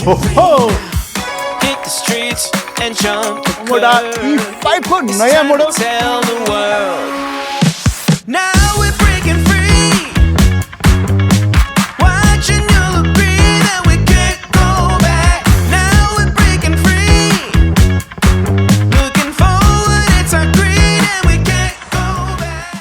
Hit the streets and jump the Moda curb. E5 को It's नया time model to tell the world. Now we're breaking free. Watching you look breathe and we can't go back. Now we're breaking free. Looking forward, it's our greed and we can't go back.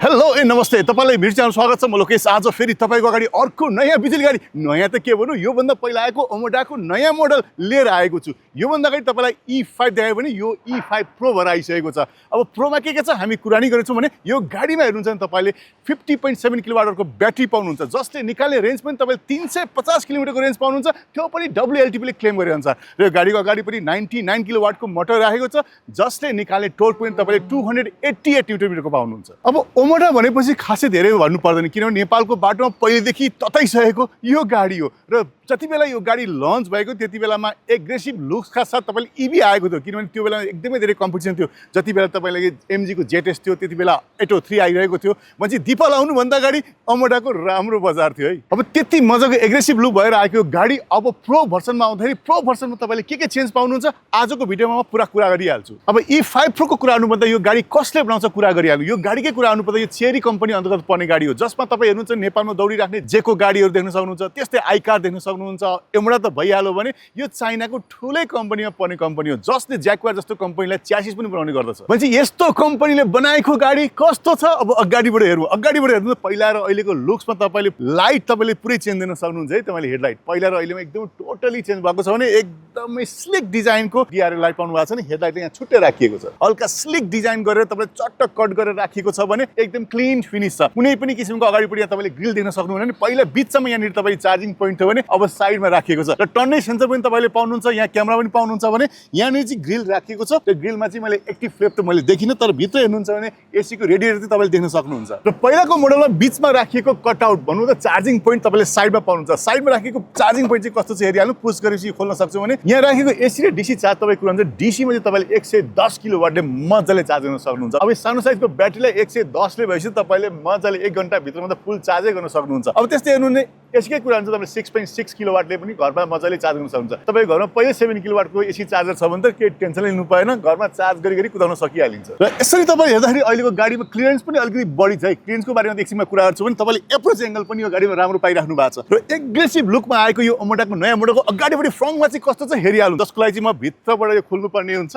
Hello ए नमस्ते तपाईलाई भिड channel स्वागत छ म लोकेश आज फेरि तपाईको अगाडि अर्को नयाँ बिजुली गाडी नयाँ त के भन्नु यो भन्दा पहिला आएको ओमोडाको नयाँ मोडल लिएर आएको छु यो भन्दा अगाडि तपाईलाई E5 देखायो भने यो E5 प्रो भएर आइसकेको छ अब प्रोमा के छ हामी कुरा नि गरेछौं भने यो गाडीमा हेर्नुहुन्छ भने तपाईले 50.7 किलोवाटको ब्याट्री पाउनुहुन्छ जसले निकाल्ने रेन्ज पनि तपाईले 350 किलोमिटरको रेन्ज पाउनुहुन्छ त्यो पनि WLTP ले क्लेम गरे अनुसार र यो गाडीको अगाडि पनि 99 किलोवाटको मोटर राखेको छ जसले निकाल्ने टोर्क पनि तपाईले 288 न्युटन मिटरको पाउनुहुन्छ अब ओमोडा भनेपछि खासै धेरै भन्नु पर्दैन किनभने नेपालको बाटोमा पहिलेदेखि तताइसकेको यो गाडी हो र जति बेला यो गाडी लन्च भएको त्यति बेलामा एग्रेसिभ लुक्सका साथ तपाईले ईभी आएको थियो किनभने त्यो बेला एकदमै धेरै कम्पिटिसन थियो जति बेला तपाईले एमजी को जेटेस थियो त्यति बेला एटो 3 आइरहेको थियो मान्छे दीपल आउनु भन्दा गाडी ओमोडाको राम्रो बजार थियो है अब त्यति मजाको एग्रेसिभ लुक भएर आएको गाडी अब प्रो भर्सनमा आउँदाखेरि प्रो भर्सनमा तपाईले के चेन्ज पाउनुहुन्छ आजको भिडियोमा म पुरा कुरा गरिहाल्छु अब E5 प्रो को कुरा गर्नुपर्दा यो गाडी कसले बनाउँछ कुरा गरिहाल्नु यो गाडीकै कुरा गर्नुपर्दा यो चेरी कम्पनी अन्तर्गत पर्ने गाडी हो जसमा तपाईं हेर्नुहुन्छ नेपालमा दौडिराख्ने जेको गाडीहरू देख्न सक्नुहुन्छ त्यस्तै आइकार देख्न सक्नुहुन्छ एउटा त भइहाल्यो भने यो चाइनाको ठुलै कम्पनीमा पर्ने कम्पनी हो जसले ज्याक्वार जस्तो कम्पनीलाई च्यासिस पनि बनाउने गर्दछ भन्छ यस्तो कम्पनीले बनाएको गाडी कस्तो छ अब अगाडिबाट हेर्नु पहिला र अहिलेको लुक्समा तपाईले लाइट तपाईले पुरै चेन्ज दिन सक्नुहुन्छ है तपाईले हेडलाइट पहिला र अहिलेमा एकदम टोटली चेन्ज भएको छ भने एकदमै स्लिक डिजाइनको डीआरएल लाइट पाउनु भएको छ नि हेडलाइट यहाँ छुट्टै राखिएको छ हल्का स्लिक डिजाइन गरेर तपाईले चट्ट कट गरेर राखिएको छ भने एकदम क्लीन फिनिश छ कुनै पनि किसिमको अगाडिपट्टि तपाईले ग्रिल देख्न सक्नुहुन्न नि पहिला बीचमा यहाँनिर तपाईँ चार्जिङ पोइन्ट थियो भने अब साइडमा राखिएको छ र टन्नै सेन्सर पनि तपाईले पाउनुहुन्छ यहाँ क्यामेरा पनि पाउनुहुन्छ भने यहाँनिर चाहिँ ग्रिल राखिएको छ त्यो ग्रिलमा चाहिँ मैले एक्टिभ फ्लेप त मैले देखिनँ तर भित्र हेर्नुहुन्छ भने एसी को रेडिएटर चाहिँ तपाईले देख्न सक्नुहुन्छ र पहिलाको मोडलमा बीचमा राखिएको कटआउट भन्नु त चार्जिङ पोइन्ट तपाईले साइडमा पाउनुहुन्छ साइडमा राखिएको चार्जिङ पोइन्ट चाहिँ कस्तो छ हेरिहाल्नु पुश गरेपछि खोल्न सक्छौँ भने यहाँ राखेको एसी र डीसी चार्ज तपाईँ कुरा हुन्छ डीसीमा चाहिँ तपाईले 110 किलोवाटले मजाले चार्ज गर्न सक्नुहुन्छ अब सानो साइजको ब्याट्रीलाई 110 ले भएपछि तपाईले मजाले 1 घण्टा भित्रमा त फुल चार्जै गर्न सक्नुहुन्छ अब त्यस्तै हेर्नु भने यसकै कुरा हुन्छ तपाईले 6.6 किलोवाटले पनि घरमा मजाले चार्ज गर्न सक्नुहुन्छ तपाईँ घरमा पहिल्यै 7 किलोवाटको एसी चार्जर छ भने त केही टेन्सन लिनु पर्दैन घरमा चार्ज गरी कुदाउन सकिहालिन्छ र यसरी तपाईँ हेर्दाखेरि अहिलेको गाडीमा क्लियरेन्स पनि अलिकति बढी छ है क्लियरेन्सको बारेमा एकछिनमा कुरा गर्छु भने तपाईले एप्रोच एंगल पनि यो गाडीमा राम्रो पाइराख्नु भएको छ र एग्रेसिभ लुकमा आएको यो ओमोडाको नयाँ मोडलको अगाडिपट्टि फ्रन्टमा चाहिँ कस्तो छ हेरिहाल्नु जसको लागि चाहिँ म भित्रबाट यो खोल्नु पर्ने हुन्छ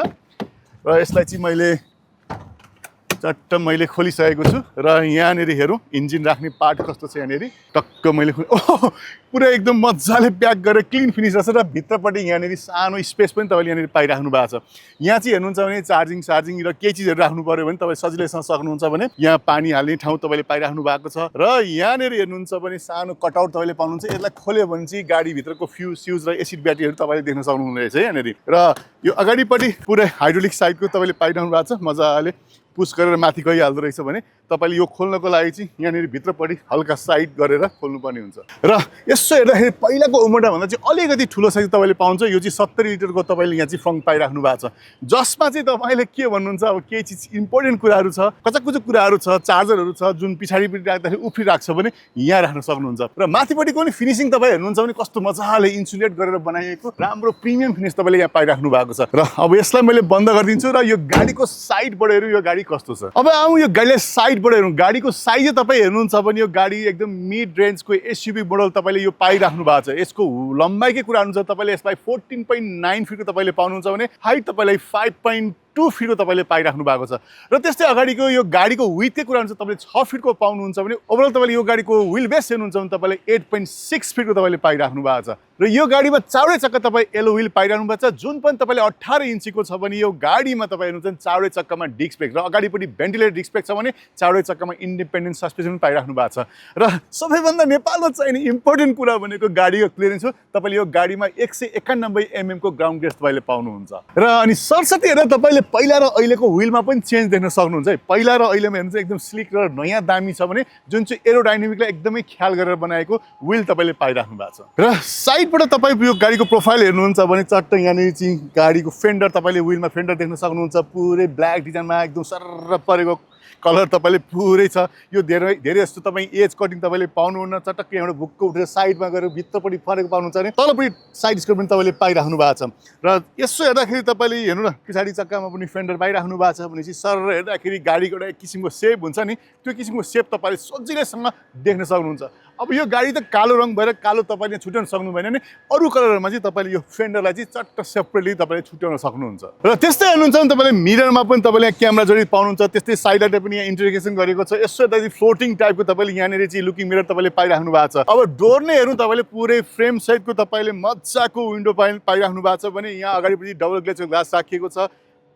र यसलाई चाहिँ मैले चट्ट मैले खोलिसकेको छु र यहाँनिर हेरौँ इन्जिन राख्ने पार्ट कस्तो छ यहाँनिर टक्क मैले पुरा एकदम मजाले प्याक गरेर क्लिन फिनिस रहेछ र भित्रपट्टि यहाँनिर सानो स्पेस पनि तपाईँले यहाँनिर पाइराख्नु भएको छ यहाँ चाहिँ हेर्नुहुन्छ भने चार्जिङ र केही चिजहरू राख्नु पर्यो भने तपाईँ सजिलैसँग सक्नुहुन्छ भने यहाँ पानी हाल्ने ठाउँ तपाईँले पाइराख्नु भएको छ र यहाँनिर हेर्नुहुन्छ भने सानो कटआउट तपाईँले पाउनुहुन्छ यसलाई खोल्यो भने चाहिँ गाडीभित्रको फ्युज र एसिड ब्याट्रीहरू तपाईँले देख्न सक्नुहुनेछ है यहाँनिर र यो अगाडिपट्टि पुरै हाइड्रोलिक साइडको तपाईँले पाइराख्नु भएको छ मजाले पुस गरेर माथि गइहाल्दो रहेछ भने तपाईले यो खोल्नको लागि चाहिँ यहाँनिर भित्रपट्टि हल्का साइड गरेर खोल्नुपर्ने हुन्छ र यसो हेर्दाखेरि पहिलाको ओमोडा भन्दा चाहिँ अलिकति ठुलो साइज तपाईँले पाउँछ यो चाहिँ 70 लिटरको तपाईँले यहाँ चाहिँ फ्रन्ट पाइराख्नु भएको छ जसमा चाहिँ तपाईँले के भन्नुहुन्छ अब केही चिज इम्पोर्टेन्ट कुराहरू छ कचाकुचो कुराहरू छ चार्जरहरू छ जुन पछाडिपट्टि राख्दाखेरि उफ्रिराख्छ भने यहाँ राख्न सक्नुहुन्छ र माथिपट्टिको पनि फिनिसिङ तपाईँ हेर्नुहुन्छ भने कस्तो मजाले इन्सुलेट गरेर बनाइएको राम्रो प्रिमियम फिनिस तपाईँले यहाँ पाइराख्नु भएको छ र अब यसलाई मैले बन्द गरिदिन्छु र यो गाडीको साइडबाट हेरौँ यो गाडी कस्तो छ अब आउँ यो गाडीलाई साइडबाट हेरौँ गाडीको साइज तपाईँ हेर्नुहुन्छ भने यो गाडी एकदम मिड रेन्जको एसयुभी मोडल तपाईँले यो पाइराख्नु भएको छ यसको लम्बाइकै कुरा हुन्छ तपाईँले यसलाई 14.9 फिटको तपाईँले पाउनुहुन्छ भने हाइट तपाईँलाई 5.2 फिटको तपाईँले पाइराख्नु भएको छ र त्यस्तै अगाडिको यो गाडीको विथकै कुरा हुन्छ तपाईँले 6 फिटको पाउनुहुन्छ भने ओभरअल तपाईँले यो गाडीको व्हील बेस हेर्नुहुन्छ भने तपाईँले 8.6 फिटको तपाईँले पाइराख्नु भएको छ र यो गाडीमा चाउडै चक्का तपाईँ एलो व्हील पाइराख्नु भएको छ जुन पनि तपाईँले 18 इन्चीको छ भने यो गाडीमा तपाईँ हेर्नुहुन्छ चाउडै चक्कामा डिस्क ब्रेक र अगाडिपट्टि भेन्टिलेटर डिस्क ब्रेक छ भने चाउडै चक्कामा इन्डिपेन्डेन्ट सस्पेन्सन पनि पाइराख्नु भएको छ र सबैभन्दा नेपालमा चाहिने इम्पोर्टेन्ट कुरा भनेको गाडीको क्लियरेन्स हो तपाईँले यो गाडीमा 191 mm को ग्राउन्ड ग्रेस तपाईँले पाउनुहुन्छ र अनि सरसती हेरेर तपाईँले पहिला र अहिलेको व्हीलमा पनि चेन्ज देख्न सक्नुहुन्छ है पहिला र अहिलेमा हेर्नुहुन्छ एकदम स्लिक र नयाँ दामी छ भने जुन चाहिँ एरोडाइनामिकलाई एकदमै ख्याल गरेर बनाएको व्हील तपाईँले पाइराख्नु भएको छ र साइडबाट तपाईँ यो गाडीको प्रोफाइल हेर्नुहुन्छ भने चट्ट यहाँनिर चाहिँ गाडीको फेन्डर तपाईँले व्हीलमा फेन्डर देख्न सक्नुहुन्छ पुरै ब्ल्याक डिजाइनमा एकदम सर्र परेको कलर तपाईँले पुरै छ यो धेरै धेरै जस्तो तपाईँ एज कटिङ तपाईँले पाउनुहुन्न चटक्कै एउटा भुक्क उठेर साइडमा गएर भित्रपट्टि फरेको पाउनुहुन्छ भने तलपट्टि साइड स्कोर पनि तपाईँले पाइराख्नु भएको छ र यसो हेर्दाखेरि तपाईँले हेर्नु न पछाडि चक्कामा पनि फेन्डर पाइराख्नु भएको छ भनेपछि सर हेर्दाखेरि गाडीको एउटा एक किसिमको सेप हुन्छ नि त्यो किसिमको सेप तपाईँले सजिलैसँग देख्न सक्नुहुन्छ अब यो गाडी त कालो रङ भएर कालो तपाईँले छुट्याउन सक्नु भएन भने अरू कलरमा चाहिँ तपाईँले यो फेन्डरलाई चाहिँ चट्ट सेपरेटली तपाईँले छुट्याउन सक्नुहुन्छ र त्यस्तै हेर्नुहुन्छ भने तपाईँले मिररमा पनि तपाईँले क्यामेरा जडित पाउनुहुन्छ त्यस्तै साइडलाइटले पनि यहाँ इन्टिग्रेसन गरेको छ यसो यता चाहिँ फ्लोटिङ टाइपको तपाईँले यहाँनिर चाहिँ लुकिङ मिरर तपाईँले पाइराख्नु भएको छ अब डोर नै हेर्नु तपाईँले पुरै फ्रेम सहितको तपाईँले मजाको विन्डो पाइराख्नु भएको छ भने यहाँ अगाडिपट्टि डबल ग्लेजको ग्लास राखिएको छ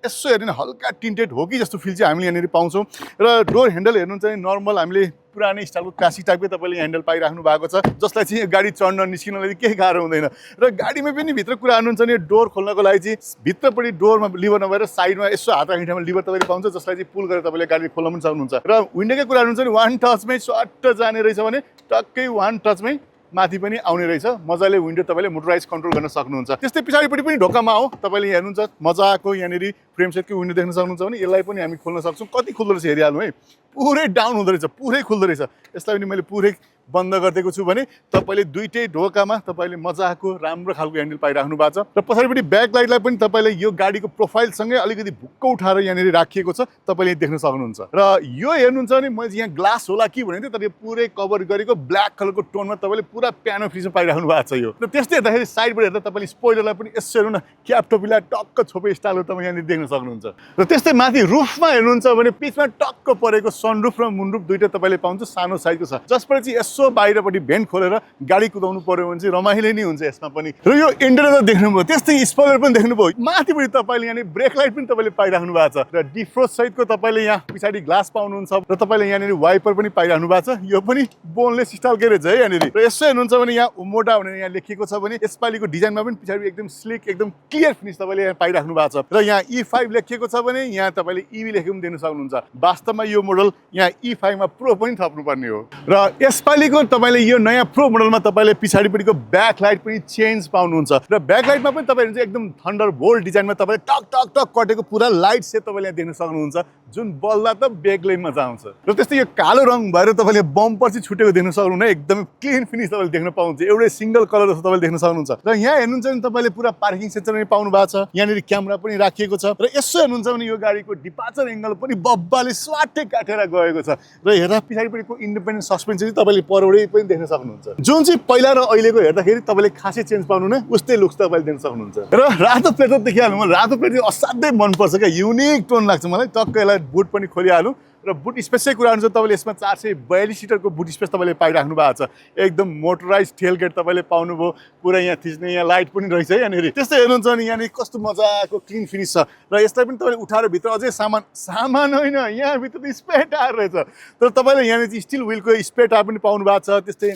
यसो हेर्नु हल्का टिन्टेड हो कि जस्तो फिल चाहिँ हामीले यहाँनिर पाउँछौँ र डोर ह्यान्डल हेर्नुहुन्छ भने नर्मल हामीले पुरानै स्टाइलको क्लासिक टाइपकै तपाईँले ह्यान्डल पाइराख्नु भएको छ जसलाई चाहिँ गाडी चढ्न निस्किनलाई केही गाह्रो हुँदैन र गाडीमा पनि भित्र कुरा हाल्नुहुन्छ भने डोर खोल्नको लागि चाहिँ भित्रपट्टि डोरमा लिभर नभएर साइडमा यसो हात राख्ने लिभर तपाईँले पाउँछ जसलाई चाहिँ पुल गरेर तपाईँले गाडी खोल्न पनि सक्नुहुन्छ र विन्डोकै कुरा हाल्नुहुन्छ भने वान टचमै स्वाट जाने रहेछ भने टक्कै वान टचमै माथि पनि आउने रहेछ मजाले विन्डो तपाईँले मोटराइज कन्ट्रोल गर्न सक्नुहुन्छ त्यस्तै पछाडिपट्टि पनि ढोकामा हो तपाईँले हेर्नुहुन्छ मजाको यहाँनिर फ्रेम सेटको विन्डो देख्न सक्नुहुन्छ भने यसलाई पनि हामी खोल्न सक्छौँ कति खुल्दो रहेछ हेरिहाल्नु है पुरै डाउन हुँदो रहेछ पुरै खुल्दो रहेछ यसलाई पनि मैले पुरै बन्द गरिदिएको छु भने तपाईँले दुइटै ढोकामा तपाईँले मजाको राम्रो खालको ह्यान्डल पाइराख्नु भएको छ र पछाडिपट्टि ब्याक लाइटलाई पनि तपाईँले यो गाडीको प्रोफाइलसँगै अलिकति भुक्क उठाएर यहाँनिर राखिएको छ तपाईँले देख्न सक्नुहुन्छ र यो हेर्नुहुन्छ भने मैले यहाँ ग्लास होला कि भनेको थिएँ तर यो पुरै कभर गरेको ब्ल्याक कलरको टोनमा तपाईँले पुरा पियानो फ्रिजमा पाइराख्नु भएको छ यो र त्यस्तै हेर्दाखेरि साइडबाट हेर्दा तपाईँले स्पोइलरलाई पनि यसो हेर्नु न क्याप टोपीलाई टक्क छोपे स्टाइलको तपाईँ यहाँनिर देख्न सक्नुहुन्छ र त्यस्तै माथि रुफमा हेर्नुहुन्छ भने पिचमा टक्क परेको सनरुफ र मुनरुफ दुइटै तपाईँले पाउँछ सानो साइजको छ जसबाट चाहिँ यसो बाहिरपट्टि भेन्ट खोलेर गाडी कुदाउनु पर्यो भने चाहिँ रमाइलो नै हुन्छ यसमा पनि र यो इन्डिकेटर देख्नुभयो त्यस्तै स्पोइलर पनि देख्नुभयो माथिपट्टि तपाईँले यहाँनिर ब्रेक लाइट पनि तपाईँले पाइराख्नु भएको छ र डिफ्रोस्ट सहितको तपाईँले यहाँ पछाडि ग्लास पाउनुहुन्छ र तपाईँले यहाँनिर वाइपर पनि पाइराख्नु भएको छ यो पनि बोनलेस स्टाइलकै रहेछ है यहाँनिर र यसो हेर्नुहुन्छ भने यहाँ उमोटा भनेर यहाँ लेखिएको छ भने यसपालिको डिजाइनमा पनि पछाडि एकदम स्लिक एकदम क्लियर फिनिस तपाईँले यहाँ पाइराख्नु भएको छ र यहाँ E5 लेखिएको छ भने यहाँ तपाईँले EV लेखेको पनि दिन सक्नुहुन्छ वास्तवमा यो मोडल यहाँ E5 मा प्रो पनि थप्नुपर्ने हो र यसपालिको तपाईँले यो नयाँ प्रो मोडलमा तपाईँले पछाडिपट्टिको ब्याक लाइट पनि चेन्ज पाउनुहुन्छ र ब्याक लाइटमा पनि तपाईँहरू चाहिँ एकदम थन्डर बोल्ट डिजाइनमा तपाईँले टक टक टक कटेको पुरा लाइट सेट तपाईँले यहाँ देख्न सक्नुहुन्छ जुन बल्दा त बेग्लै मजा आउँछ र त्यस्तै यो कालो रङ भएर तपाईँले बम्पर चाहिँ छुटेको देख्न सक्नुहुन्न एकदमै क्लिन फिनिस तपाईँले देख्न पाउनुहुन्छ एउटै सिङ्गल कलर जस्तो तपाईँले देख्न सक्नुहुन्छ र यहाँ हेर्नुहुन्छ भने तपाईँले पुरा पार्किङ सेक्सन पनि पाउनु भएको छ यहाँनिर क्यामेरा पनि राखिएको छ र यसो हेर्नुहुन्छ भने यो गाडीको डिपार्चर एङ्गल पनि बब्बाले स्वाटै काटेर गएको छ र हेर्दा पछाडिपट्टिको इन्डिपेन्डेन्ट सस्पेन्सन चाहिँ तपाईँले परवडै पनि देख्न सक्नुहुन्छ जुन चाहिँ पहिला र अहिलेको हेर्दाखेरि तपाईँले खासै चेन्ज पाउनु नै उस्तै लुक्स तपाईँले देख्न सक्नुहुन्छ र रातो प्लेट त देखिहाल्नु रातो प्लेट चाहिँ असाध्यै मनपर्छ क्या युनिक टोन लाग्छ मलाई टक्क यसलाई बुट पनि खोलिहाल्नु र बुट स्पेसै कुरा हुन्छ तपाईँले यसमा 442 सिटरको बुट स्पेस तपाईँले पाइराख्नु भएको छ एकदम मोटराइज टेल गेट तपाईँले पाउनुभयो पुरा यहाँ थिच्ने यहाँ लाइट पनि रहेछ है यहाँनिर त्यस्तै हेर्नुहुन्छ भने यहाँनिर कस्तो मजाको क्लिन फिनिस छ र यसलाई पनि तपाईँले उठाएर भित्र अझै सामान होइन यहाँभित्र त स्पेयर टायर रहेछ तर तपाईँले यहाँनिर चाहिँ स्टिल विलको स्पेयर टायर पनि पाउनु भएको छ त्यस्तै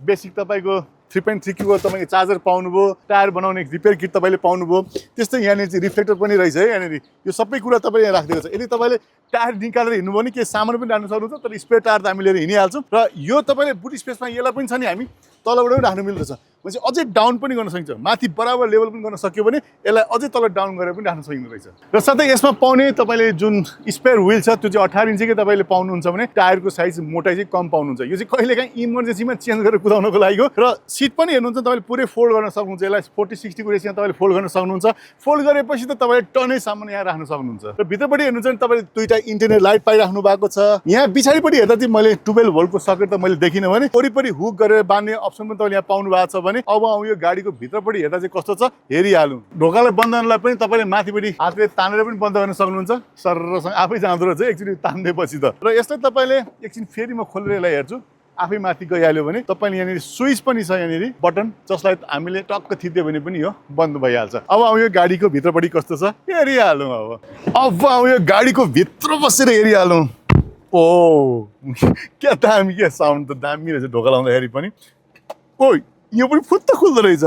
बेसिक तपाईँको 3.3 किलो तपाईँले चार्जर पाउनुभयो टायर बनाउने रिपेयर किट तपाईँले पाउनुभयो त्यस्तै यहाँनिर चाहिँ रिफ्लेक्टर पनि रहेछ है यहाँनिर यो सबै कुरा तपाईँले यहाँ राखिदिएको छ यदि तपाईँले टायर निकालेर हिँड्नुभयो भने केही सामान पनि राख्नु सक्नुहुन्छ तर स्पेयर टायर त हामी लिएर हिँडिहाल्छौँ र यो तपाईँले बुट स्पेसमा यसलाई पनि छ नि हामी तलबाट पनि राख्नु मिल्दछ भनेपछि अझै डाउन पनि गर्न सकिन्छ माथि बराबर लेभल पनि गर्न सक्यो भने यसलाई अझै तल डाउन गरेर पनि राख्न सकिँदो रहेछ र साथै यसमा पाउने तपाईँले जुन स्पेयर व्हिल छ त्यो चाहिँ 18 इन्चकै तपाईँले पाउनुहुन्छ भने टायरको साइज मोटाइ चाहिँ कम पाउनुहुन्छ यो चाहिँ कहिलेकाहीँ इमर्जेन्सीमा चेन्ज गरेर कुदाउनको लागि हो र सिट पनि हेर्नुहुन्छ तपाईँले पुरै फोल्ड गर्न सक्नुहुन्छ यसलाई 40-60 को रेसियोमा तपाईँले फोल्ड गर्न सक्नुहुन्छ फोल्ड गरेपछि त तपाईँले टनै सामान यहाँ राख्न सक्नुहुन्छ र भित्रपट्टि हेर्नुहुन्छ भने तपाईँले दुईटा इन्टरनल लाइट पाइराख्नु भएको छ यहाँ पछाडिपट्टि हेर्दा चाहिँ मैले 12 भोल्टको सकेट त मैले देखिनँ भने वरिपरि हुक गरेर बाँध्ने अप्सन पनि तपाईँले यहाँ पाउनु भएको छ भने अब यो गाडीको भित्रपट्टि हेर्दा चाहिँ कस्तो छ हेरिहालौँ ढोकालाई बन्द गर्नलाई पनि तपाईँले माथिपट्टि हातले तानेर पनि बन्द गर्न सक्नुहुन्छ सरसँग आफै जाँदो रहेछ एकचोटि तान्दैपछि त र यसलाई तपाईँले एकछिन फेरि म खोलेर यसलाई हेर्छु आफै माथि गइहाल्यो भने तपाईँले यहाँनिर स्विच पनि छ यहाँनिर बटन जसलाई हामीले टक्क थिच्दियो भने पनि यो बन्द भइहाल्छ अब यो गाडीको भित्रपट्टि कस्तो छ हेरिहालौँ अब यो गाडीको भित्र बसेर हेरिहालौँ ओ क्या दामी क्या साउन्ड त दामी रहेछ ढोका लाउँदाखेरि पनि ओ यो पनि फुत्त खुल्दो रहेछ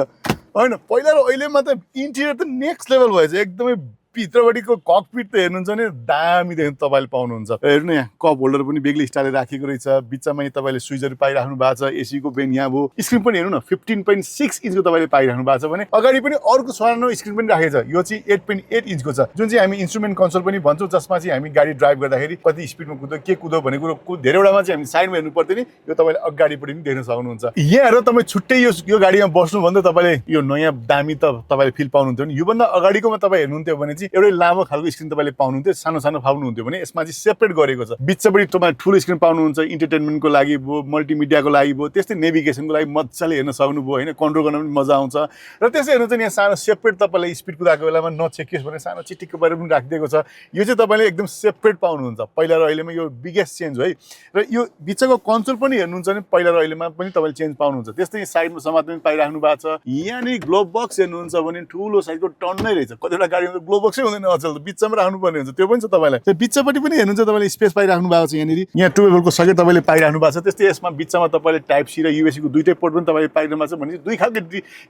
होइन पहिला र अहिलेमा त इन्टिरियर त नेक्स्ट लेभल भएछ एकदमै भित्रबाटको ककपिट त हेर्नुहुन्छ भने दामी देख्नु तपाईँले पाउनुहुन्छ। हेर्नु यहाँ कप होल्डर पनि बेग्लै स्टाइलले राखेको रहेछ, बिचमा तपाईँले स्विचहरू पाइराख्नु भएको छ, एसीको बेन यहाँ भयो, स्क्रिन पनि हेर्नु न 15.6 इन्चको तपाईँले पाइराख्नु भएको छ भने अगाडि पनि अर्को सानो स्क्रिन पनि राखेको छ, यो चाहिँ 8.8 इन्चको छ, जुन चाहिँ हामी इन्स्ट्रुमेन्ट कन्सोल पनि भन्छौँ, जसमा चाहिँ हामी गाडी ड्राइभ गर्दाखेरि कति स्पिडमा कुदो के कुदो भन्ने कुरो धेरैवटामा चाहिँ हामी साइडमा हेर्नु पर्दैन, यो तपाईँले अगाडिपट्टि पनि देख्न सक्नुहुन्छ। यहाँ हेरेर तपाईँ छुट्टै यो गाडीमा बस्नुभन्दा तपाईँले यो नयाँ दामी त तपाईँले फिल पाउनुहुन्थ्यो भने योभन्दा अगाडिकोमा तपाईँ हेर्नुहुन्थ्यो भने चाहिँ एउटै लामो खालको स्क्रिन तपाईँले पाउनुहुन्थ्यो, सानो सानो पाउनुहुन्थ्यो भने यसमा चाहिँ सेपरेट गरेको छ, बिचपट्टि तपाईँ ठुलो स्क्रिन पाउनुहुन्छ, इन्टरटेनमेन्टको लागि भयो, मल्टिमिडियाको लागि भयो, त्यस्तै नेभिगेसनको लागि मजाले हेर्न सक्नुभयो होइन, कन्ट्रोल गर्न पनि मजा आउँछ। र त्यसै हेर्नुहुन्छ नि यहाँ सानो सेपरेट तपाईँले स्पिड कुदाएको बेलामा नचेकियोस् भने सानो चिटिक्को बारे पनि राखिदिएको छ, यो चाहिँ तपाईँले एकदम सेपरेट पाउनुहुन्छ। पहिला र अहिलेमा यो बिगेस्ट चेन्ज हो है। र यो बिचको कन्सोल पनि हेर्नुहुन्छ भने पहिला र अहिलेमा पनि तपाईँले चेन्ज पाउनुहुन्छ। त्यस्तै साइडमा समात्न पनि पाइराख्नु भएको छ। यहाँनिर ग्लोभ बक्स हेर्नुहुन्छ भने ठुलो साइजको टन नै रहेछ, कतिवटा गाडीमा त ग्लोभ बक्सै हुँदैन अचल, बिचमा राख्नुपर्ने हुन्छ, त्यो पनि छ तपाईँलाई। त्यो बिचपट्टि पनि हेर्नुहुन्छ तपाईँले स्पेस पाइराख्नु भएको छ, यहाँनिर यहाँ 12 भोल्टको सकेट तपाईँले पाइराख्नु भएको छ। त्यस्तै यसमा बिचमा तपाईँले टाइप सी र युएसबी को दुईटै पोर्ट पनि तपाईँले पाइरहनु भएको छ भने दुई खालको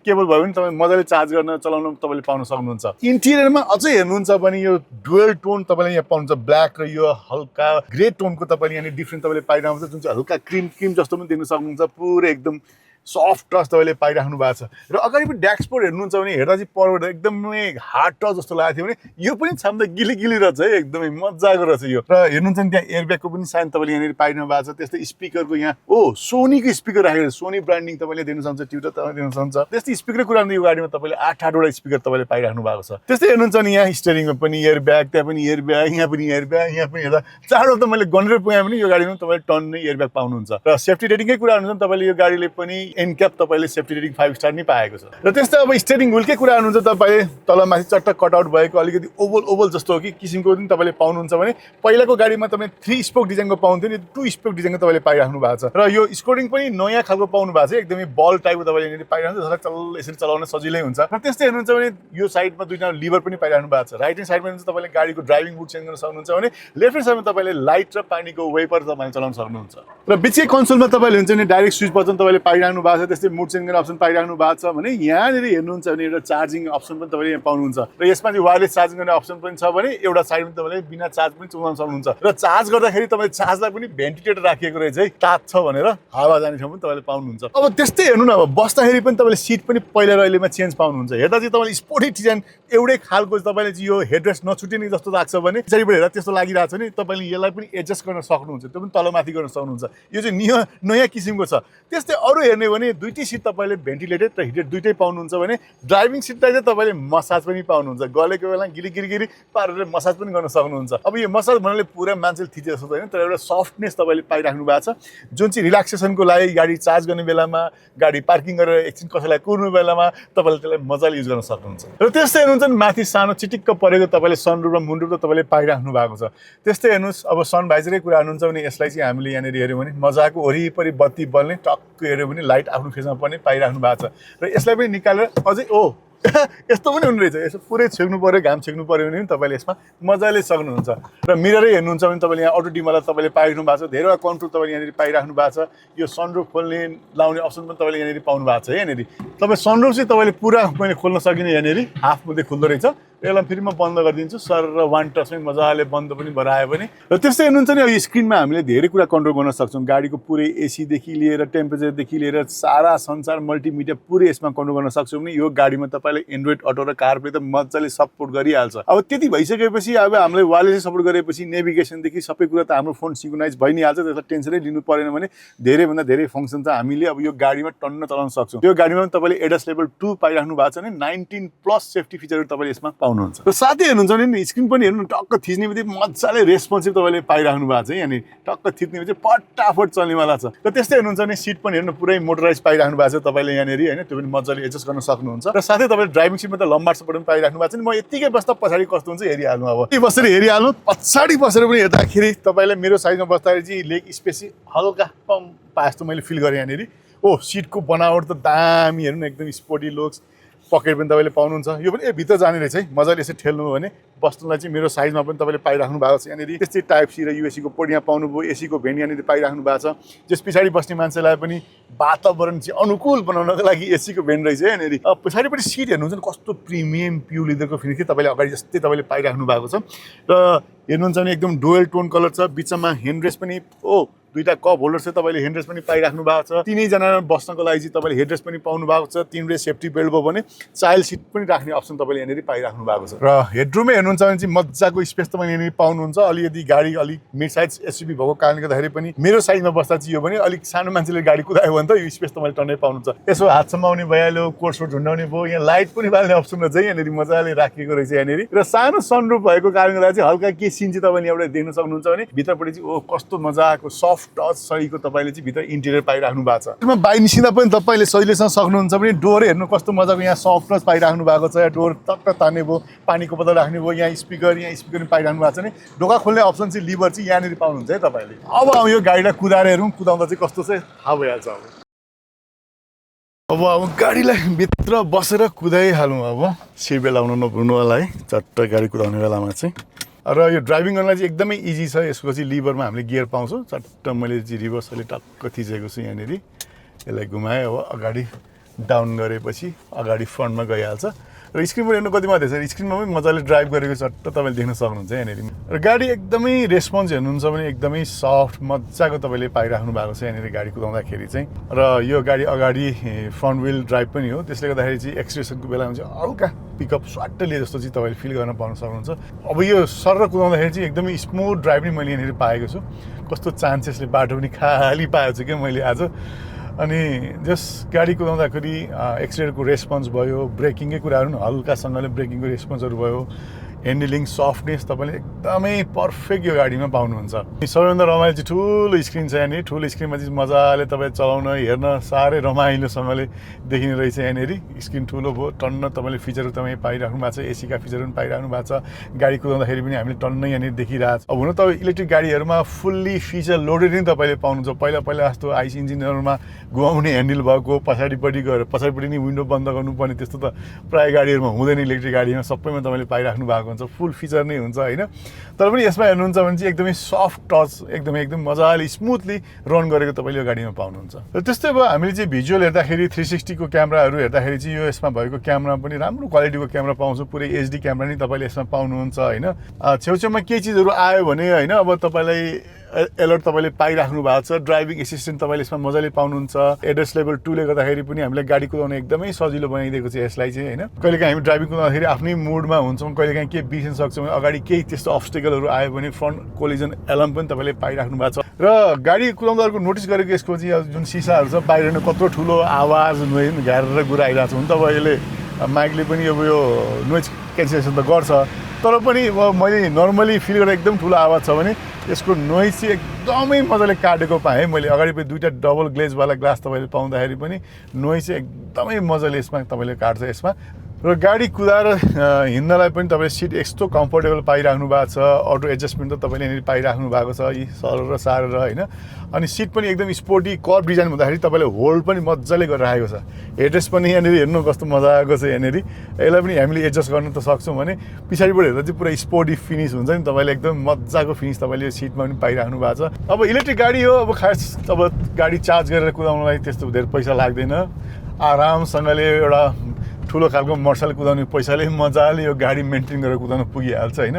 केबल भयो भने तपाईँ मजाले चार्ज गर्न चलाउन तपाईँले पाउन सक्नुहुन्छ। इन्टिरियरमा अझै हेर्नुहुन्छ भने यो डुअल टोन तपाईँले यहाँ पाउनुहुन्छ, ब्ल्याक र यो हल्का ग्रे टोनको तपाईँले यहाँ डिफ्रेन्ट तपाईँले पाइरहनु हुन्छ, जुन चाहिँ हल्का क्रिम जस्तो पनि देख्न सक्नुहुन्छ, पुरै एकदम सफ्ट टच तपाईँले पाइराख्नु भएको छ। र अगाडि पनि ड्याक्सपोर्ट हेर्नुहुन्छ भने हेर्दा चाहिँ पर्वत एकदमै हार्ड टच जस्तो लागेको थियो भने यो पनि छाम्दा गिली रहेछ है, एकदमै मजाको रहेछ यो। र हेर्नुहुन्छ नि त्यहाँ एयरब्यागको पनि साइन तपाईँले यहाँनिर पाइरहनु भएको छ। त्यस्तै स्पिकरको यहाँ सोनीको स्पिकर राखेको छ, सोनी ब्रान्डिङ तपाईँले देख्न सक्नुहुन्छ, ट्युटर तपाईँले देख्न सक्नुहुन्छ। त्यस्तै स्पिकरको कुरा यो गाडीमा तपाईँले 8-8वटा स्पिकर तपाईँले पाइराख्नु भएको छ। त्यस्तै हेर्नुहुन्छ नि यहाँ स्टियरिङमा पनि एयरब्याग, त्यहाँ पनि एयरब्याग, यहाँ पनि एयरब्याग, यहाँ पनि हेर्दा चारवटा त मैले गनेर पुगाएँ भने यो गाडीमा तपाईँले टन्नै एयरब्याग पाउनुहुन्छ। र सेफ्टी रेटिङकै कुरा हुनुहुन्छ तपाईँले यो गाडीले पनि एनक्याप तपाईँले सेफ्टी रेटिङ 5 स्टार नै पाएको छ। र त्यस्तै अब स्टियरिङ व्हिलकै कुरा हुनुहुन्छ तपाईँले तलमाथि चट्ट कटआउट भएको अलिकति ओभल जस्तो हो कि किसिमको पनि तपाईँले पाउनुहुन्छ भने पहिलाको गाडीमा तपाईँ 3 स्पोक डिजाइनको पाउँथ्यो नि, 2 स्पोक डिजाइनको तपाईँले पाइराख्नु भएको छ। र यो स्कोरिङ पनि नयाँ खालको पाउनु भएको छ, एकदमै बल टाइपको तपाईँले यहाँनिर पाइरहनु छ, यसरी चलाउन सजिलै हुन्छ। र त्यस्तै हेर्नुहुन्छ भने यो साइडमा दुईटा लिभर पनि पाइराख्नु भएको छ। राइट ह्यान्ड साइडमा हेर्नुहुन्छ तपाईँले गाडीको ड्राइभिङ मोड चेन्ज गर्न सक्नुहुन्छ भने लेफ्ट ह्यान्ड साइडमा तपाईँले लाइट र पानीको वेपर तपाईँले चलाउन सक्नुहुन्छ। र बिचकै कन्सोलमा तपाईँले हुन्छ नि डाइरेक्ट स्विच बटन तपाईँले पाइराख्नु भएको छ, त्यस्तै मुड चेन्ज गर्ने अप्सन पाइराख्नु भएको छ भने यहाँनिर हेर्नुहुन्छ भने एउटा चार्जिङ अप्सन पनि तपाईँले यहाँ पाउनुहुन्छ। र यसमा चाहिँ वायरलेस चार्जिङ गर्ने अप्सन पनि छ भने एउटा साइडमा तपाईँले बिना चार्ज पनि चलाउन सक्नुहुन्छ। र चार्ज गर्दाखेरि तपाईँले चार्जलाई पनि भेन्टिलेटर राखिएको रहेछ है, तात्छ भनेर हावा जाने ठाउँ पनि तपाईँले पाउनुहुन्छ। अब त्यस्तै हेर्नु न, अब बस्दाखेरि पनि तपाईँले सिट पनि पहिला र अहिलेमा चेन्ज पाउनुहुन्छ। हेर्दा चाहिँ तपाईँले स्पोर्टी डिजाइन एउटै खालको तपाईँले चाहिँ यो हेडरेस्ट नछुटिने जस्तो लाग्छ भने पछाडिबाट हेर्दा त्यस्तो लागिरहेको छ भने तपाईँले यसलाई पनि एडजस्ट गर्न सक्नुहुन्छ, त्यो पनि तलमाथि गर्न सक्नुहुन्छ। यो चाहिँ नयाँ किसिमको छ। त्यस्तै अरू हेर्ने भने दुईटै सिट तपाईँले भेन्टिलेटेड र हिटेड दुईटै पाउनुहुन्छ भने ड्राइभिङ सिटलाई चाहिँ तपाईँले मसाज पनि पाउनुहुन्छ, गलेको बेला गिरी पारेर मसाज पनि गर्न सक्नुहुन्छ। अब यो मसाज भन्नाले पुरा मान्छेले थिचे जस्तो होइन, तर एउटा सफ्टनेस तपाईँले पाइराख्नु भएको छ, जुन चाहिँ रिल्याक्सेसनको लागि गाडी चार्ज गर्ने बेलामा, गाडी पार्किङ गरेर एकछिन कसैलाई कुर्नु बेलामा तपाईँले त्यसलाई मजाले युज गर्न सक्नुहुन्छ। र त्यस्तै हेर्नुहुन्छ नि माथि सानो चिटिक्क परेको तपाईँले सनरुफ र मुनरुफ त तपाईँले पाइराख्नु भएको छ। त्यस्तै हेर्नुहोस्, अब सनभाइजरै कुरा हुनुहुन्छ भने यसलाई चाहिँ हामीले यहाँनिर हेऱ्यौँ भने मजाको वरिपरि बत्ती बल्ने टक्क हेऱ्यो भने लाइट आफ्नो फेसमा पनि पाइराख्नु भएको छ। र यसलाई पनि निकालेर अझै यस्तो पनि हुने रहेछ, यसो पुरै छेक्नु पऱ्यो, घाम छेक्नु पऱ्यो भने पनि तपाईँले यसमा मजाले सक्नुहुन्छ। र मिररै हेर्नुहुन्छ भने तपाईँले यहाँ अटो डिमलाई तपाईँले पाइराख्नु भएको छ, धेरैवटा कन्ट्रोल तपाईँले यहाँनिर पाइराख्नु भएको छ। यो सनरुफ खोल्ने लाउने अप्सन पनि तपाईँले यहाँनिर पाउनु भएको छ। यहाँनिर तपाईँ सनरुफ चाहिँ तपाईँले पुरा मैले खोल्न सकिने, यहाँनिर हाफ मात्रै खुल्दो रहेछ। यसलाई फेरि म बन्द गरिदिन्छु सर, र वान टचमै मजाले बन्द पनि भरायो भने। र त्यस्तै हेर्नुहुन्छ नि, यो स्क्रिनमा हामीले धेरै कुरा कन्ट्रोल गर्न सक्छौँ, गाडीको पुरै एसीदेखि लिएर टेम्परेचरदेखि लिएर सारा संसार मल्टिमिडिया पुरै यसमा कन्ट्रोल गर्न सक्छौँ भने यो गाडीमा तपाईँले एन्ड्रोइड अटो र कारप्ले त मजाले सपोर्ट गरिहाल्छ। अब त्यति भइसकेपछि अब हामीले वायरलेसले सपोर्ट गरेपछि नेभिगेसनदेखि सबै कुरा त हाम्रो फोन सिङ्क्रोनाइज भइ नै हाल्छ, त्यसलाई टेन्सनै लिनु परेन भने धेरैभन्दा धेरै फङ्सन चाहिँ हामीले अब यो गाडीमा टन्न चलाउन सक्छौँ। यो गाडीमा पनि तपाईँले एडस लेभल 2 पाइराख्नु भएको छ भने 19+ सेफ्टी फिचरहरू तपाईँले यसमा पाउनुहुन्छ। र साथै हेर्नुहुन्छ भने स्क्रिन पनि हेर्नु, टक्क थिच्ने बित्तिकै मजाले रेस्पोन्सिभ तपाईँले पाइराख्नु भएको छ। यहाँनिर टक्क थिच्ने बित्तिकै फटाफट चल्नेवाला छ। र त्यस्तै हेर्नुहुन्छ भने सिट पनि हेर्नु पुरै मोटराइज पाइराख्नु भएको छ तपाईँले यहाँनिर होइन, त्यो पनि मजाले एडजस्ट गर्न सक्नुहुन्छ। र साथै तपाईँले ड्राइभिङ सिटमा त लम्बा सपोर्ट पनि पाइराख्नु भएको छ नि, म यतिकै बस्दा पछाडि कस्तो हुन्छ हेरिहाल्नु। अब यति बसेर हेरिहाल्नु, पछाडि बसेर पनि हेर्दाखेरि तपाईँलाई मेरो साइजमा बस्दाखेरि चाहिँ लेग स्पेस हल्का कम पाए जस्तो मैले फिल गरेँ यहाँनिर। सिटको बनावट त दामी हेर्नु न, एकदम स्पोर्टी लुक्स, पकेट पनि तपाईँले पाउनुहुन्छ यो पनि भित्र जाने रहेछ है मजाले यसो ठेल्नु हो भने बस्नुलाई चाहिँ मेरो साइजमा पनि तपाईँले पाइराख्नु भएको छ यहाँनिर त्यस्तै टाइप सी र युएससीको पोर्ट यहाँ पाउनुभयो एसीको भेन्ट यहाँनिर पाइराख्नु भएको छ त्यस पछाडि बस्ने मान्छेलाई पनि वातावरण चाहिँ अनुकूल बनाउनको लागि एसीको भेन्ट रहेछ यहाँनिर पछाडिपट्टि सिट हेर्नुहुन्छ नि कस्तो प्रिमियम प्योर लेदरको फिनिस के तपाईँले अगाडि जस्तै तपाईँले पाइराख्नु भएको छ र हेर्नुहुन्छ भने एकदम डुअल टोन कलर छ बिचमा ह्यान्ड रेस्ट पनि दुईटा कप होल्डर चाहिँ तपाईँले ह्यान्ड रेस्ट पनि पाइराख्नु भएको छ तिनैजना बस्नको लागि चाहिँ तपाईँले हेड रेस्ट पनि पाउनु भएको छ तिनवटा सेफ्टी बेल्ट भयो भने चाइल्ड सिट पनि राख्ने अप्सन तपाईँले यहाँनिर पाइराख्नु भएको छ र हेडरुमै हेर्नुहुन्छ भने चाहिँ मजाको स्पेस तपाईँले यहाँनिर पाउनुहुन्छ अलिकति गाडी अलिक मिड साइज एसयुभी भएको कारणले गर्दाखेरि पनि मेरो साइजमा बस्दा चाहिँ यो भने अलिक सानो मान्छेले गाडी कुदायो भने त यो स्पेस तपाईँले टन्नै पाउनुहुन्छ यसो हात समाउने भइहाल्यो कोर्सोट झुन्डाउने भयो यहाँ लाइट पनि बाल्ने अप्सन चाहिँ यहाँनिर मजाले राखिएको रहेछ यहाँनिर र सानो सनरुफ भएको कारणले गर्दा चाहिँ हल्का के सिन चाहिँ तपाईँले एउटा देख्न सक्नुहुन्छ भने भित्रपट्टि चाहिँ कस्तो मजाको सफ्ट टच सहीको तपाईँले चाहिँ भित्र इन्टेरियर पाइराख्नु भएको छ त्यसमा बाहिर निस्किँदा पनि तपाईँले सजिलैसँग सक्नुहुन्छ भने डोर हेर्नु कस्तो मजाको यहाँ सफ्ट टच पाइराख्नु भएको छ डोर टक्क तान्ने भयो पानीको बोतल राख्ने भयो यहाँ स्पिकर पनि पाइराख्नु भएको छ नि ढोका खोल्ने अप्सन चाहिँ लिभर चाहिँ यहाँनिर पाउनुहुन्छ है तपाईँले अब यो गाडीलाई कुदाएर हेरौँ कुदाउँदा चाहिँ कस्तो चाहिँ थाहा भइहाल्छ अब गाडीलाई भित्र बसेर कुदाइहालौँ अब सिट बेल्ट लाउनु नभुल्नु होला है चट्ट गाडी कुदाउने बेलामा चाहिँ र यो ड्राइभिङ गर्नलाई चाहिँ एकदमै इजी छ यसको चाहिँ लिभरमा हामीले गियर पाउँछौँ चट्ट मैले चाहिँ रिभर्सले टक्क थिचेको छु यहाँनिर यसलाई घुमाएँ अब अगाडि डाउन गरेपछि अगाडि फ्रन्टमा गइहाल्छ र स्क्रिन पनि हेर्नु कति मात्रै छ स्क्रिनमा पनि मजाले ड्राइभ गरेको चट्ट तपाईँले देख्न सक्नुहुन्छ यहाँनिर र गाडी एकदमै रेस्पोन्स हेर्नुहुन्छ भने एकदमै सफ्ट मजाको तपाईँले पाइराख्नु भएको छ यहाँनिर गाडी कुदाउँदाखेरि चाहिँ र यो गाडी अगाडि फ्रन्ट विल ड्राइभ पनि हो त्यसले गर्दाखेरि चाहिँ एक्सलेरेसनको बेलामा चाहिँ हल्का पिकअप स्वाट्ट लिए जस्तो चाहिँ तपाईँले फिल गर्न पाउन सक्नुहुन्छ अब यो सर कुदाउँदाखेरि चाहिँ एकदमै स्मुथ ड्राइभ पनि मैले यहाँनिर पाएको छु कस्तो चान्सेसले बाटो पनि खाली पाएको छु क्या मैले आज अनि जस गाडी कुदाउँदाखेरि एक्सिलेटरको रेस्पोन्स भयो ब्रेकिङकै कुराहरू पनि हल्कासँगले ब्रेकिङको रेस्पोन्सहरू भयो ह्यान्डलिङ सफ्टनेस तपाईँले एकदमै पर्फेक्ट यो गाडीमा पाउनुहुन्छ सबैभन्दा रमाइलो चाहिँ ठुलो स्क्रिन छ यहाँनिर ठुलो स्क्रिनमा चाहिँ मजाले तपाईँ चलाउन हेर्न साह्रै रमाइलोसँगले देखिने रहेछ यहाँनिर स्क्रिन ठुलो भयो टन्न तपाईँले फिचरहरू तपाईँ पाइराख्नु भएको छ एसीका फिचरहरू पनि पाइराख्नु भएको छ गाडी कुदाउँदाखेरि पनि हामीले टन्न यहाँनिर देखिरहेको छ अब हुन त इलेक्ट्रिक गाडीहरूमा फुल्ली फिचर लोडेड नै तपाईँले पाउनुहुन्छ पहिला जस्तो आइस इन्जिनहरूमा घुमाउने ह्यान्डल भएको पछाडिपट्टि गएर पछाडिपट्टि नै विन्डो बन्द गर्नुपर्ने त्यस्तो त प्रायः गाडीहरूमा हुँदैन इलेक्ट्रिक गाडीमा सबैमा तपाईँले पाइराख्नु भएको हुन्छ फुल फिचर नै हुन्छ होइन तर पनि यसमा हेर्नुहुन्छ भने चाहिँ एकदमै सफ्ट टच एकदम मजाले स्मुथली रन गरेको तपाईँले यो गाडीमा पाउनुहुन्छ र त्यस्तै अब हामीले चाहिँ भिजुअल हेर्दाखेरि 360 को क्यामेराहरू हेर्दाखेरि चाहिँ यो यसमा भएको क्यामेरा पनि राम्रो क्वालिटीको क्यामेरा पाउँछ पुरै एचडी क्यामेरा नै तपाईँले यसमा पाउनुहुन्छ होइन छेउछेउमा केही चिजहरू आयो भने होइन अब तपाईँलाई एलर्ट तपाईँले पाइराख्नु भएको छ ड्राइभिङ एसिस्टेन्ट तपाईँले यसमा मजाले पाउनुहुन्छ एड्रेस लेभल 2 ले गर्दाखेरि पनि हामीलाई गाडी कुदाउन एकदमै सजिलो बनाइदिएको छ यसलाई चाहिँ होइन कहिलेकाहीँ हामी ड्राइभिङ कुदाउँदाखेरि आफ्नै मुडमा हुन्छौँ कहिलेकाहीँ के बिर्सिन सक्छौँ अगाडि केही त्यस्तो अब्स्टेकलहरू आयो भने फ्रन्ट कोलिजन एलार्म पनि तपाईँले पाइराख्नु भएको छ र गाडी कुदाउँदाहरूको नोटिस गरेको यसको चाहिँ जुन सिसाहरू छ बाहिर कत्रो ठुलो आवाज घारेर गुराइरहेको छ हुन त अब यसले माइकले पनि अब यो नोइज क्यान्सलेसन त गर्छ तर पनि मैले नर्मली फिल गरेर एकदम ठुलो आवाज छ भने यसको नोइज चाहिँ एकदमै मजाले काटेको पाएँ मैले अगाडि पनि दुईवटा डबल ग्लेजवाला ग्लास तपाईँले पाउँदाखेरि पनि नोइज चाहिँ एकदमै मजाले यसमा तपाईँले काट्छ यसमा र गाडी कुदाएर हिँड्नलाई पनि तपाईँले सिट यस्तो कम्फोर्टेबल पाइराख्नु भएको छ अटो एडजस्टमेन्ट त तपाईँले यहाँनिर पाइराख्नु भएको छ यी सरर सारेर होइन अनि सिट पनि एकदम स्पोर्टी कर्भ डिजाइन हुँदाखेरि तपाईँले होल्ड पनि मजाले गरेर राखेको छ हेडरेस्ट पनि यहाँनिर हेर्नु कस्तो मजाको छ यहाँनिर यसलाई पनि हामीले एडजस्ट गर्न त सक्छौँ भने पछाडिबाट हेर्दा चाहिँ पुरा स्पोर्टी फिनिस हुन्छ नि तपाईँले एकदम मजाको फिनिस तपाईँले यो सिटमा पनि पाइराख्नु भएको छ अब इलेक्ट्रिक गाडी हो अब खास अब गाडी चार्ज गरेर कुदाउनलाई त्यस्तो धेरै पैसा लाग्दैन आरामसँगले एउटा ठुलो खालको मोटरसाइकल कुदाउने पैसाले मजाले यो गाडी मेन्टेन गरेर कुदाउन पुगिहाल्छ होइन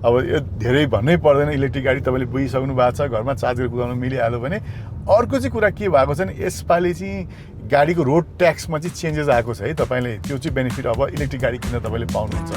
अब यो धेरै भन्नै पर्दैन इलेक्ट्रिक गाडी तपाईँले बुझिसक्नु भएको छ घरमा चार्ज गरेर कुदाउन मिलिहाल्यो भने अर्को चाहिँ कुरा के भएको छ भने यसपालि चाहिँ गाडीको रोड ट्याक्समा चाहिँ चेन्जेस आएको छ है तपाईँले त्यो चाहिँ बेनिफिट अब इलेक्ट्रिक गाडी किन्न तपाईँले पाउनुहुन्छ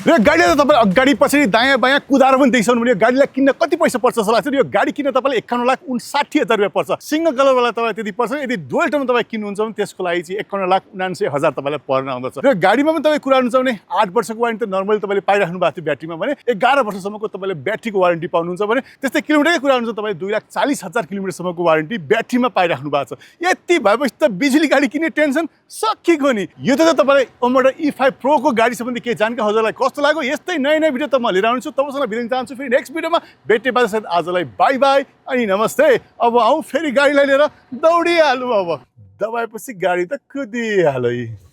र गाडीलाई त तपाईँ अगाडि पछाडि दायाँ बायाँ कुदाएर पनि देखिसक्नु भने यो गाडीलाई किन्न कति पैसा पर्छ जस्तो लाग्छ यो गाडी किन्न तपाईँलाई 51,59,000 रुपियाँ पर्छ सिङ्गल कलरवाला तपाईँ त्यति पर्छ यदि डुअल टोनमा तपाईँ किन्नुहुन्छ भने त्यसको लागि चाहिँ 51,79,000 तपाईँलाई पर्न आउँदछ र गाडीमा पनि तपाईँ कुरा गर्नुहुन्छ भने 8 वर्षको वारेन्टी त नर्मली तपाईँले पाइराख्नु भएको थियो ब्याट्रीमा भने 11 वर्षसम्मको तपाईँले ब्याट्रीको वारेन्टी पाउनुहुन्छ भने त्यस्तै किलोमिटरकै कुरा गर्नुहुन्छ तपाईँ 2,40,000 किलोमिटरसम्मको वारेन्टी ब्याट्रीमा पाइराख्नु भएको छ यति भएपछि त बिजुली गाडी किन्ने टेन्सन सकिएको नि यो त तपाईँलाई ओमोडा E5 प्रोको गाडी सम्बन्धी केही जानकारी हजुरलाई कस्तो कस्तो लाग्यो यस्तै नयाँ नयाँ भिडियो त म लिएर आउँछु तपाईँसँग बिदा चाहन्छु फेरि नेक्स्ट भिडियोमा भेट्ने बाजा आजलाई बाई बाई अनि नमस्ते अब आउँ फेरि गाडीलाई लिएर दौडिहालौँ अब दबाएपछि गाडी त कुदिहाल्यो